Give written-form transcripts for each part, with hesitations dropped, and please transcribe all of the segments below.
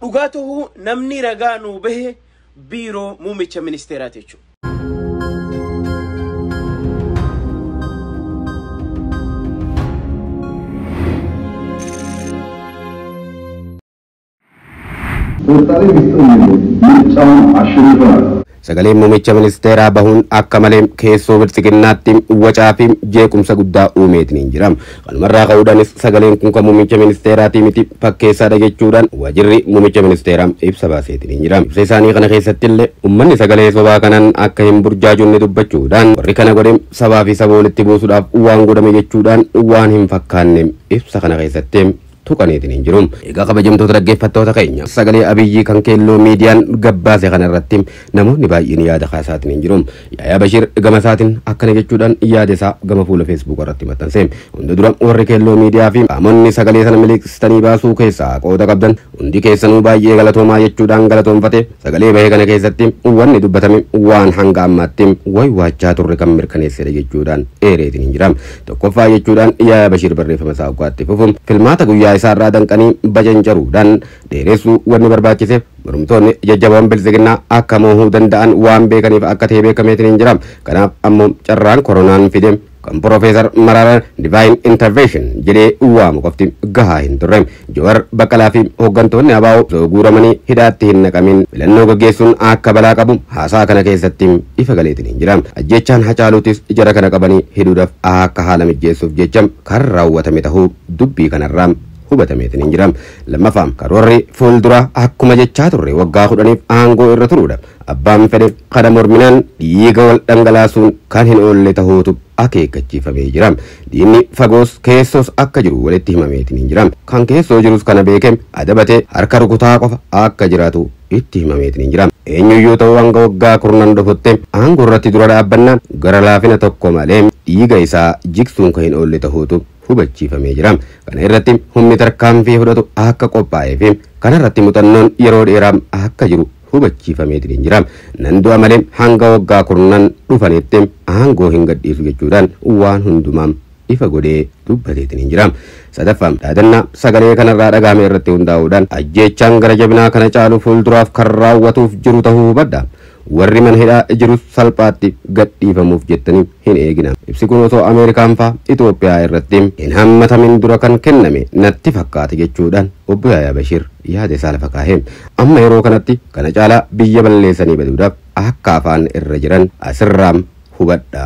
Dhugaa ta'uu namni ragaa nuu bahe biiroo muummicha ministeeraati jechuudha. ጥርጣሬ ሚስጥር የለውም። ምርጫውን አሸንፈናል። Sagaleen muummicha ministeeraa bahuun akka malee keessoo bilxiginnaatti wacaa fi jeequmsa guddaa uumeetiin hin jira. Kanumarraa ka'uudhaanis sagaleen kun kan muummicha ministeeraatii miti fakkeessaadha jechuudhaan waajirri muummicha ministeeraa ibsa baaseetiin hin jira. Ibsa isaanii kana keessatti illee uummanni sagalee sobaa kanaan akka hin burjaajonne dubbachuudhaan warri kana godhe sabaa fi saba walitti buusuudhaaf waan godhame jechuudhaan waan hin fakkaanne ibsa kana keessatti tuqaniitiin hin jiru. Egaa kabajamtoota dhaggeeffattoota keenya sagalee Abiyyi kan keelloo miidiyaan gabbaase kana irratti namoonni baay'een yaada kaasaatiin hin jiru. Yaayaa Bashir gama isaatiin akkana jechuudhaan yaada isaa gama fuula Feesbuuk irratti maxxanse. Hunda dura warri keelloo miidiyaa fi qaamonni sagalee sana miliqsitanii baasuu keessaa qooda qabdan hundi keessanuu baay'ee galatoomaa jechuudhaan galatoonfate. Sagalee bahee kana keessatti wanni dubbatame waan hanga ammaatti waywaachaa turre kan mirkaneessedha jechuudhaan eereetiin hin jira. Tokkoffaa jechuudhaan Yaayaa Bashir barreeffama isaa waggaatti fufu filmaata guyyaa isaarraa danqanii bajanjaruudhaan dheeressuu wanni barbaachiseef mormitoonni jajjaboon bilxiginnaa akka moohuu danda'an waan beekaniif akka ta'e beekameetiin hin jira. Kanaaf ammoo carraan koronaan fide kan Profeesar Maraaraan Divine Intervention jedhee waamu qofti gahaa hin turre. Jawar Baqqalaa fi hooggantoonni ABO osoo guuramanii hidhaatti hin naqamin filannoo gaggeessuun akka balaa qabu haasaa kana keessatti ifa galeetiin hin jira. Ajjechaan Hacaaluutis jara kana qabanii hidhuudhaaf akka haala mijeessuuf jecha kan raawwatame ta'uu dubbii kanarraa hubatameetiin hin jira. Lammaffaa karoorri fuuldura akkuma jechaa turre waggaa 10 aangoo irra turuudha. Abbaan fedhe kana morminaan dhiiga wal dhangalaasuun kan hin oolle ta'uutu akeekkachiifamee jira. Diinni fagoos keessoos akka jiru walitti himameetiin hin jira. Kan keessoo jirus kana beeke adabatee harka rukutaa qofa akka jiraatu itti himameetiin hin jira. Eenyuyyuu ta'uu hanga waggaa 10 dhufutti aangoo irratti dura dhaabbannaan gara laafina tokko malee dhiiga isaa jigsuun kan hin oolle ta'uutu hubachiifamee jira. Kana irratti humni tarkaanfii fudhatu akka qophaa'ee fi kana irratti muuxannoon yeroo dheeraa akka jiru hubachiifameetiin hin jira. Nan du'a malee hanga waggaa 10 dhufanitti aangoo hin gadhiisu jechuudhaan waan hundumaa ifa godhee dubbateetiin hin jira. Sadaffaa dhaadannaa sagalee kanarraa dhagahame irratti hundaa'uudhaan ajjeechaan gara jabinaa kana caalu fuulduraaf kan raawwatuuf jiru ta'uu hubadha. Warri mana hidhaa jirus salphaatti gadhiifamuuf jettanii hin eegina. Ibsi kun osoo Ameerikaan faa Itoophiyaa irratti hin hammatamin dura kan kenname natti fakkaate jechuudhaan obbo Yaayaa Bashir yaada isaa lafa kaa'e. Amma yeroo kanatti kana caalaa biyya balleessanii baduudhaaf akka afaan irra jiran asirraa hubadha.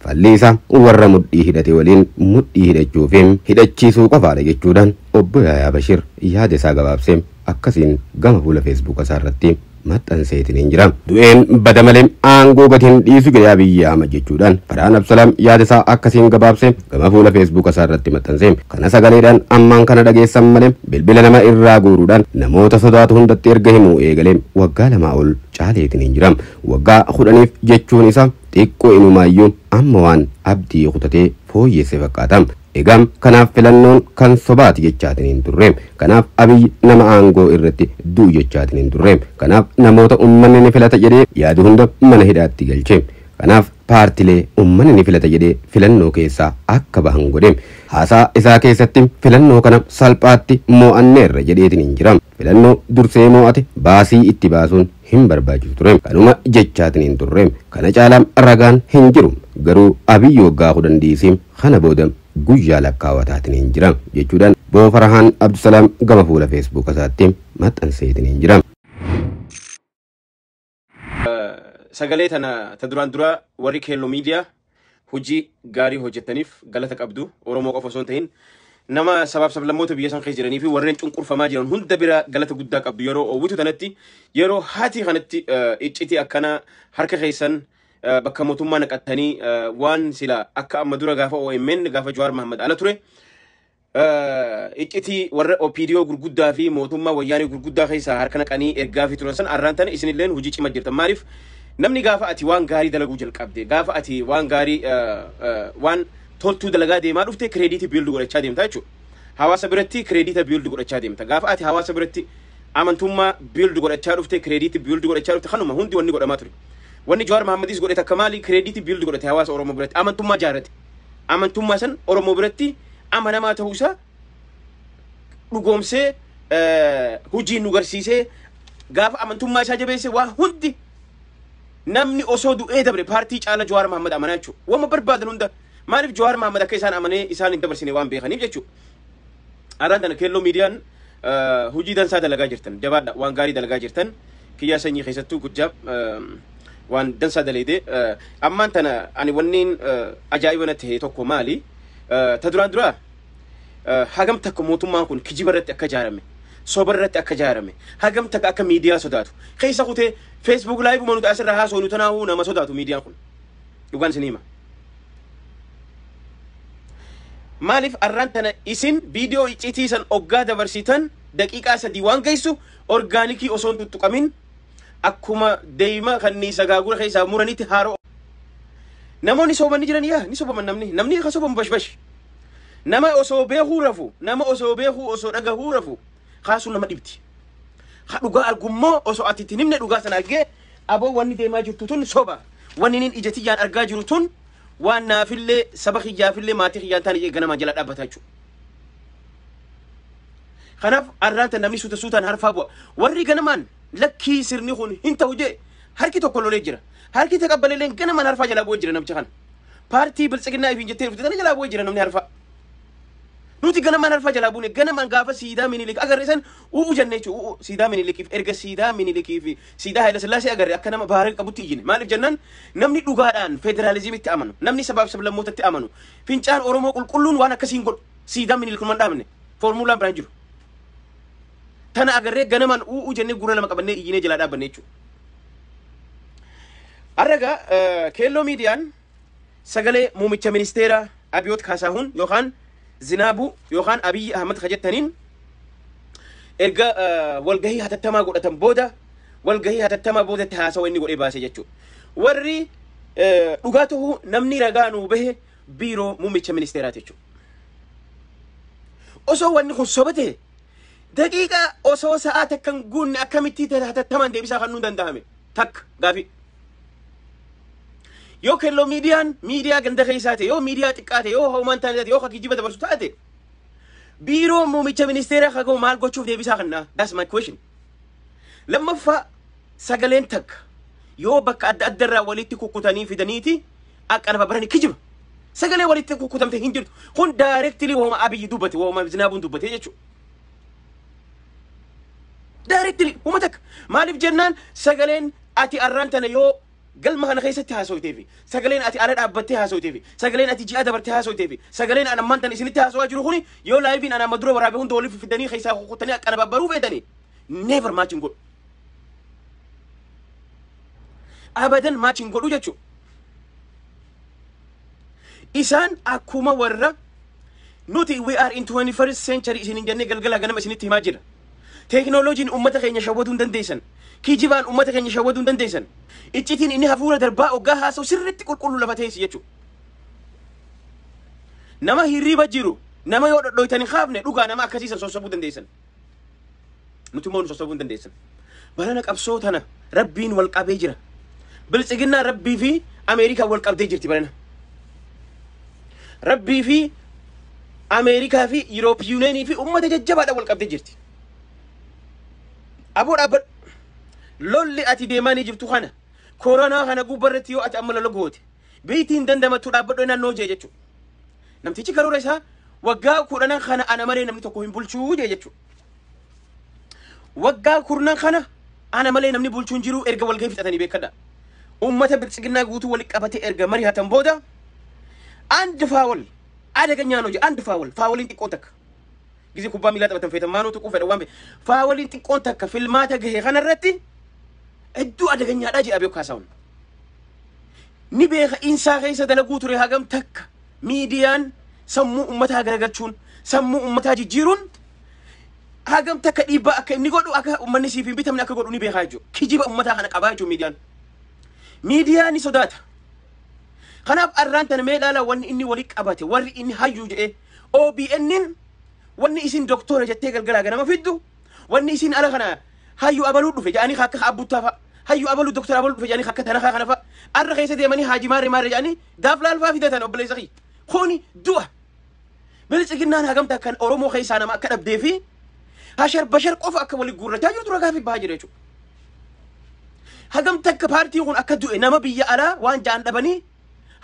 Falli isaa warra mudhii hidhate waliin mudhii hidhachuu fi hidhachiisuu qofaadha jechuudhaan obbo Yaayaa Bashir yaada isaa gabaabsee akkasiin gama fuula Feesbuuk isaa irratti maxxanseetiin hin jira. Du'een bada malee aangoo gadi hin dhiisu jedhee Abiyyi Ahmad jechuudhaan Farhaan Absalaam yaada isaa akkasiin gabaabsee gama fuula Feesbuuk isaa irratti maxxanse. Kana sagaleedhaan ammaan kana dhageessan malee bilbila nama irraa guuruudhaan namoota sodaatu hundatti erga himuu eegalee waggaa 2 ol caaleetiin hin jira. Waggaa 10 jechuun isaa xiqqoo inumaayyuu amma waan abdii kutatee fooyyesse fakkaata. Egaa kanaaf filannoon kan sobaati jechaatiin hin turre. Kanaaf Abiyyi nama aangoo irratti du'u jechaatiin hin turre. Kanaaf namoota uummanni ni filata jedhee yaadu hunda mana hidhaatti galche. Kanaaf paartilee uummanni ni filata jedhee filannoo keessaa akka bahan godhe. Haasaa isaa keessatti filannoo kana salphaatti moo'anneerra jedheetiin hin jira. Filannoo dursee moo'ate baasii itti baasuun hin barbaachisu ture. Kanuma jechaatiin hin turre. Kana caalaa ragaan hin jiru. Garuu Abiyyi waggaa 10 dhiisee kana booda guyyaa lakkaawwataatiin hin jira jechuudhaan Boo Farhaan Abdusalaam gama fuula Feesbuuk isaatti maxxanseetiin hin jira. Sagalee tana ta duraan dura warri keelloo miidiyaa hojii gaarii hojjetaniif galata qabdu Oromoo qofa osoo hin ta'in nama sabaaf sablammoota biyya san keessa jiranii fi warreen cunqurfamaa jiran hunda bira galata guddaa qabdu yeroo oowwitu tanatti yeroo haati kanatti iccitii akkanaa harka keessan bakka mootummaa naqattanii waan sila akka amma dura gaafa OMN gaafa Jawaar Mohammad ala ture iccitii warra OPDO gurguddaa fi mootummaa wayyaanee gurguddaa keessaa harka naqanii ergaa fi turan san arraan tana isinilleen hojii cima jirtan. Maaliif namni gaafa ati waan gaarii dalaguu jalqabde gaafa ati waan gaarii waan toltuu dalagaa deemaa dhufte kireeditii biildu godhachaa deemta jechuudha. Hawaasa biratti kireedita biildu godhachaa deemta. Gaafa ati hawaasa biratti amantummaa biildu godhachaa dhufte kireeditii biildu godhachaa dhufte kanuma hundi wanni godhamaa ture. Wanni Jawaar Mohammadis godhe takka maali kireeditii biildu godhate hawaasa Oromoo biratti amantummaa jaarrate. Amantummaa san Oromoo biratti amanamaa ta'uu isaa dhugoomsee Hojiin nu garsiisee, gaafa amantummaa isaa jabeesse, waa hundi namni osoo du'ee dabre paartii caala Jawaar Mahammad amanaa jechuudha. Wama barbaadan hunda maaliif Jawaar Mahammad akka isaan amanee isaan hin dabarsine waan beekaniif jechuudha. Arraan tana Keelloo Miidiyaan hojii dansaa dalagaa jirtan, jabaadha, waan gaarii dalagaa jirtan. Kiyyaa sanyii keessattuu gujjaab waan dansaa daleede. Ammaan tana ani wanniin ajaa'iba natti ta'e tokko maali? Ta duraan duraa hagam takka mootummaan kun kijiba irratti akka ijaarame, soba irratti akka ijaarame, hagam takka akka miidiyaa sodaatu keessa kutee Facebook live nuti asirra haasofnu tanaafuu nama sodaatu miidiyaan kun, dhugaan isin hima. Maaliif arraan tana isin viidiyoo iccitii san oggaa dabarsitan daqiiqaa 3 waan geessu orgaanikii osoo hin tuttuqamin akkuma deema kanniisa gaagura keessaa muranitti haaroo. Namoonni soban ni jiran, yaa ni sobaman, namni ka sobamu bashbash. Nama osoo beekuu rafu, nama osoo beekuu osoo dhagahuu rafu kaasuun nama dhibdi. Ha dhugaa argummoo osoo ati itti himne dhugaa sana argee, aboo wanni deemaa jirtu tun soba. Wanni nin ija tiyyaan argaa jiru tun waan naafillee saba kiyyaafillee maatii kiyyaan taane ganamaa jala dhaabbataa jechuudha. Kanaaf arraan tan namni suuta suutaan harfaa bu'a. Warri ganamaan lakkii sirni kun hin ta'u jee harki tokko lolee jira. Harki taqabbalelleen ganamaan harfaa jalaa bu'ee jira namicha kana. Paartii Biltsiginnaa ifiin jettee dhufte tana jalaa bu'ee jira namni harfaa. Nuti ganamaan harfaa jalaa buune, ganamaan gaafa siidaa Minilik agarre san u'u jenne jechuudha. U'u siidaa Minilikiif, erga siidaa Minilikii fi siidaa Haayila Sillaasee agarre akka nama baara qabutti iyyine. Maaliif jennaan, namni dhugaadhaan federaalizimitti amanu, namni sabaaf sablammootatti amanu, fincaan Oromoo qulqulluun waan akkasiin godhu, siidaa Minilik numan dhaabne, foormulaan biraan jiru. Tana agarree ganamaan u'u jennee gurra lama qabannee iyyinee jalaa dhaabbanne jechuudha. Har'a Keelloo Miidiyaan sagalee muummicha ministeera Abiyoot Kaasaahun yookaan Zinaabuu yookaan Abiyyi Ahmad ka jettaniin erga walgahii hatattamaa godhatan booda, walgahii hatattamaa boodatti haasawa inni godhee baase jechuudha. Warri dhugaa ta'uu namni ragaa nuu bahe biiroo muummicha ministeeraati jechuudha. Osoo wanni kun soba ta'e daqiiqaa osoo sa'aa takka hin guunne akkamitti hatattamaan deebisaa kan nuun danda'ame takka gaafii. Yoo Keelloo Miidiyaan miidiyaa ganda keessaa ta'e, yoo miidiyaa xiqqaa ta'e, yoo homaan taane ta'e, yoo kijiba dabarsu taate, biiroo muummicha ministeeraa kagoo maal gochuuf deebisaa kannaa? That's my question. Lammaffaa, sagaleen takka yoo bakka adda addarraa walitti kukkutanii fidaniiti akka lafa baranii kijiba. Sagalee walitti kukkutamte hin jirtu. Kun directly wooma Abiyyi dubbate, wooma Zinaabuun dubbate jechuudha. Directly wooma takka. Maaliif jennaan, sagaleen ati arraan tana yoo galma kana keessatti haasoftee fi sagaleen ati ala dhaabbattee haasoftee fi sagaleen ati ji'a dabartee haasoftee fi sagaleen an ammaan tana isinitti haasawaa jiru kuni yoo liveiin an amma dura waraabe hunda waliif fidanii keessaa kukkutanii akkana babbaruu feetanii never match hin godhu. Abadan match hin godhu jechuudha. Isaan akkuma warra nuti we are in 21st century isinin jennee galgala ganama isinitti himaa jira. Teekinooloojiin uummata keenya shawwaduu hin dandeessan. Kijibaan uummata keenya shawwaduu hin dandeessan. Iccitiin inni hafuura darbaa oggaa haasa'u sirriitti qulqulluu lafa teessi jechuudha. Nama hirriiba jiru, nama yoo dhodhoytan hin kaafne, dhugaa nama akkasiisan sossobuu dandeessan. Nuti immoo nu sossobuu hin dandeessan. Barana qabsoo tana Rabbiin wal qabee jira. Biltsiginnaa Rabbii fi Ameerikaa wal qabdee jirti barana. Rabbii fi Ameerikaa fi Yuroop Yuuneenii fi uummata jajjabaadhaan wal qabdee jirti. Aboo dhaabbadhu. Lolli ati deemaa ni jirtu kana. Koronaa kana gubbarratti yoo ati amma lola goote, biitti hin dandamattu, dhaabbadhu naannoo jee jechuudha. Namtichi karoora isaa waggaa 10 kana ana malee namni tokko hin bulchuu jee jechuudha. Waggaa 10 kana ana malee namni bulchuu hin jiru erga walgahii fixatanii beekadha. Uummata Biltsiginnaa guutuu walitti qabatee erga mari'atan booda አንድ foul አደገኛ ነው አንድ foul, fouliin xiqqoon takka ጊዜ kubbaa miilaa taphatan feetan maanuu tuquu fedhan waan fedhan fouliin xiqqoon takka filmaata gahe kanarratti hedduu አደገኛdha jedha beeku Kaasaahun. Ni beeka, insaa keessa dalaguu ture hagam takka miidiyaan sammuu ummataa garagalchuun, sammuu ummataa jijjiiruun hagam takka dhiibbaa akka inni godhu, akka ummanni siif hin bitamne akka godhu ni beekaa jechuudha. Kijiba ummataa kana qabaa jechuudha miidiyaan. Miidiyaa ni sodaata. Kanaaf arraan tana mee ilaala, wanni inni walii qabate, warri inni hayyuu jedhee OBN'n, wanni isin doktora jettee galgalaa ganama fiddu, wanni isin ala kana hayyuu abaluu dhufe jedhanii akka abbuttaa fa'a, hayyuu abaluu, doktora abaluu dhufe jedhanii akka tanakaa kana fa'a arra keessa deemanii haaji maarre maarre jedhanii daaf laalfaa fidatan. Obboleessa kiyya, kuni du'a. Biltsiginnaan hagamta kan Oromoo keessaa nama akka dhabdee fi Hashar bashar qofa akka walii guurrachaa jirtu ragaa fi bahaa jira jechuudha. Hagam takka paartiin kun akka du'e nama biyya alaa waan ja'an dhabanii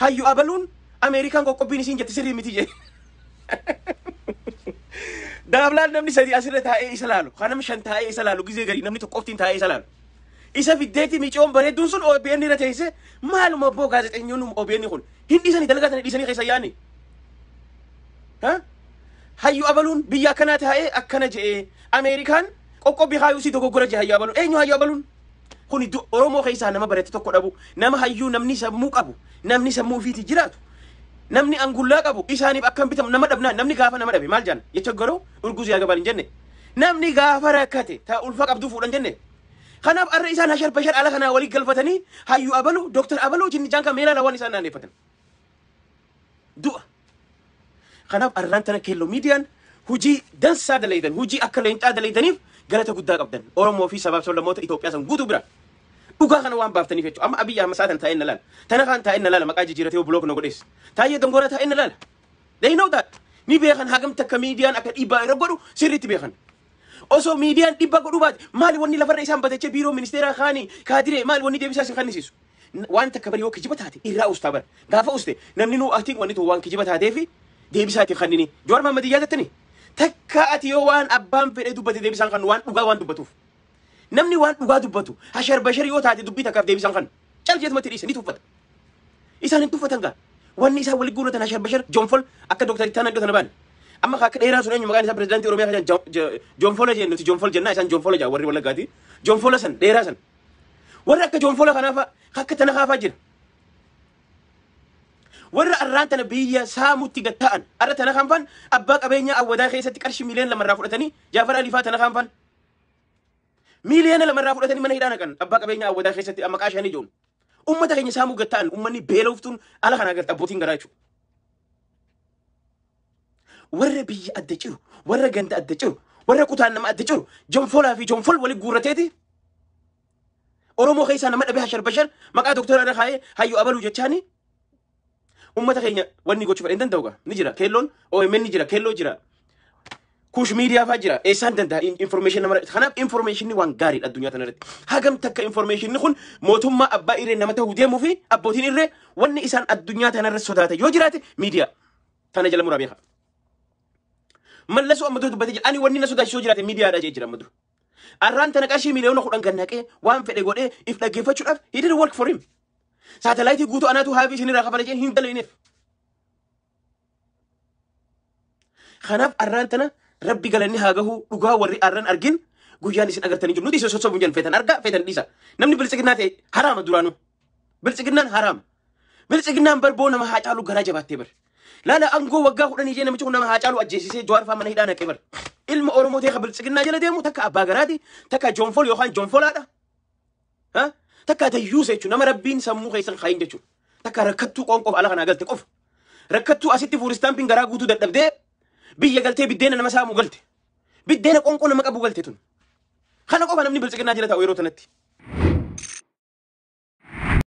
hayyu abaluun Ameerikaan qoqqobbiin isiin jette sirrii miti jee. Daablaan namni sadi asirra taa'ee isa laalu, kan namni shan taa'ee isa laalu, gizee garii namni tokkoftiin taa'ee isa laalu. Isa fiddeeti micoon bareedduun sun OBN irra teessee maaluma abboo gaazexeessitoonni OBN kun hin dhiisanii dalagaa sana dhiisanii keessa yaani. Hayyu abaluun biyya akkanaa taa'ee akkana je'ee Ameerikaan qoqqobbii haayuu sii dogoggora jee hayyu abaluun eenyu hayyu abaluun? Kun Oromoo keessaa nama barate tokko dhabu, nama hayyuu, namni sammuu qabu, namni sammuu ofiitii jiraatu, namni angullaa qabu isaaniif akkam bitamu nama dhabnaan namni gaafa nama dhabe maal jaan jecha garuu urguzii haa gabaal hin jenne, namni gaafa rakkate ta ulfa qabduu fuudhan jenne. Kanaaf arra isaan hashar bashar ala kanaa walii galfatanii hayyu abalu, dooktar abaluu jinni jaan kan meelaa waan isaan naanneeffatan du'a. Kanaaf arraan tana Keelloo Miidiyaan hujii dansaa dalaydan, hujii akka leencaa dalaydaniif galata guddaa qabdan Oromoo fi sabaaf sablammoota Itoophiyaa san guutuu bira. Dhugaa kana waan baaftaniif jechuudha. Amma Abiyyi Ahmad saatan taa'ee na laala. Tana kaan taa'ee na laala, maqaa jijjiiratee block na godhees. Taayyee Dongooraa taa'ee na laala. They know that. Ni beekan hagam takka miidiyaan akka dhiibbaa irra godhu sirriitti beekan. Osoo miidiyaan dhiibbaa godhuu baate maali wanni lafarra isaan batachee biiroo ministeeraa kaanii kaadiree maali wanni deebisaa isin kannisiisu? Waan takka bari yoo kijiba taate irraa ustaa bara. Gaafa uste namni nuu ati wanni tun waan kijiba taateefi deebisaa itti kannini. Jawaar Mahammad yaadattani? Takka ati yoo waan abbaan fedhe dubbate deebisaan kan waan dhugaa waan dubbatuuf. Namni waan dhugaa dubbatu hashar bashar yoo taate dubbii takkaaf deebisaan kan cal jeetumatti dhiise ni tuffata. Isaan hin tuffatan gaa. Wanni isaan walitti guurratan hashar bashar joonfol akka Dooktar Ittaanaa iddoo tana baane. Amma akka dheeraa sun eenyu maqaan isaa, pirezidaantii Oromiyaa kan joonfola jennu, nuti joonfol jennaa, isaan joonfola jaa warri Wallaggaati. Joonfola san dheeraa san. Warri akka joonfola kanaafaa akka tana kaafaa jira. Warra arraan tana biyya saamutti gad ta'an arra tana kanfan abbaa qabeenyaa Awwadaa keessatti qarshii 2 miliyoona fudhatanii, Jaafar Alifaa tana kanfan 2 miliyoona fudhatanii mana hidhaa naqan, abbaa qabeenyaa Awwadaa keessatti maqaa shanii jiru. Ummata keenya saamuu gad ta'an, ummanni beeloftuun ala kanaa garte abbootiin garaa jechuudha. Warra biyya adda ciru, warra ganda adda ciru, warra kutaan nama adda ciru, jonfolaa fi jonfol walitti guurrateeti. Oromoo keessaa nama dhabee hashar bashar maqaa doktora irra kaayee hayyu abaluu jechaani ummata keenya wanni gochuu fedhe hin danda'u gaa. Ni jira Keelloon, OMN ni jira, Keelloo jira, Kuush Miidiyaa fa'aa jira. Eessaan danda'a information nama? Kanaaf informationni waan gaariidha addunyaa kana irratti. Hagam takka informationni kun mootummaa abbaa irree nama ta'uu deemuu fi abbootiin irree wanni isaan addunyaa kana irratti sodaatan yoo jiraate miidiyaa tana jala muraa beeka. Mallasoo amma dura dubbatee jira. Ani wanni na sodaachisu yoo jiraate miidiyaadha jee jira amma dura. Arraan tana qarshii 10 miliyoona kan naqee waan fedhe godhee if dhaggeeffachuudhaaf, he didn't work for him. Saatalaayitii guutuu anaatu haafii isinirraa kafala jeen hin dalagneef. Kanaaf arraan tana rabbi galanni haa gahu, dhugaa warri arran argin guyyaan isin agartanii jiru. Nuti isin sossobu hin feetan argaa feetan dhiisa. Namni biltsiginnaa ta'e haraama duraanuu. Biltsiginnaan haraama. Biltsiginnaan barboo nama haa caalu garaa jabaattee bar. Laala aangoo waggaa 10 jee namichi kun nama haa caalu ajjeesisee Jawaar fa'aa mana hidhaa naqee bar. Ilma Oromoo ta'e ka biltsiginnaa jala deemu takka abbaa garaati, takka joonfol yookaan joonfolaadha. Takka dayyuusa jechuudha, nama rabbiin sammuu keessan kaayin jechuudha. Takka rakkattuu qoonqoof ala kanaa galte qofa. Rakkattuu asitti fuuristaampiin garaa guutuu dadhabdee biyya galtee biddeena nama saamu galte. Biddeena qoonqoo nama qabu galte tun. Kana qofa namni biltsiginnaa jala ta'u yeroo tanatti.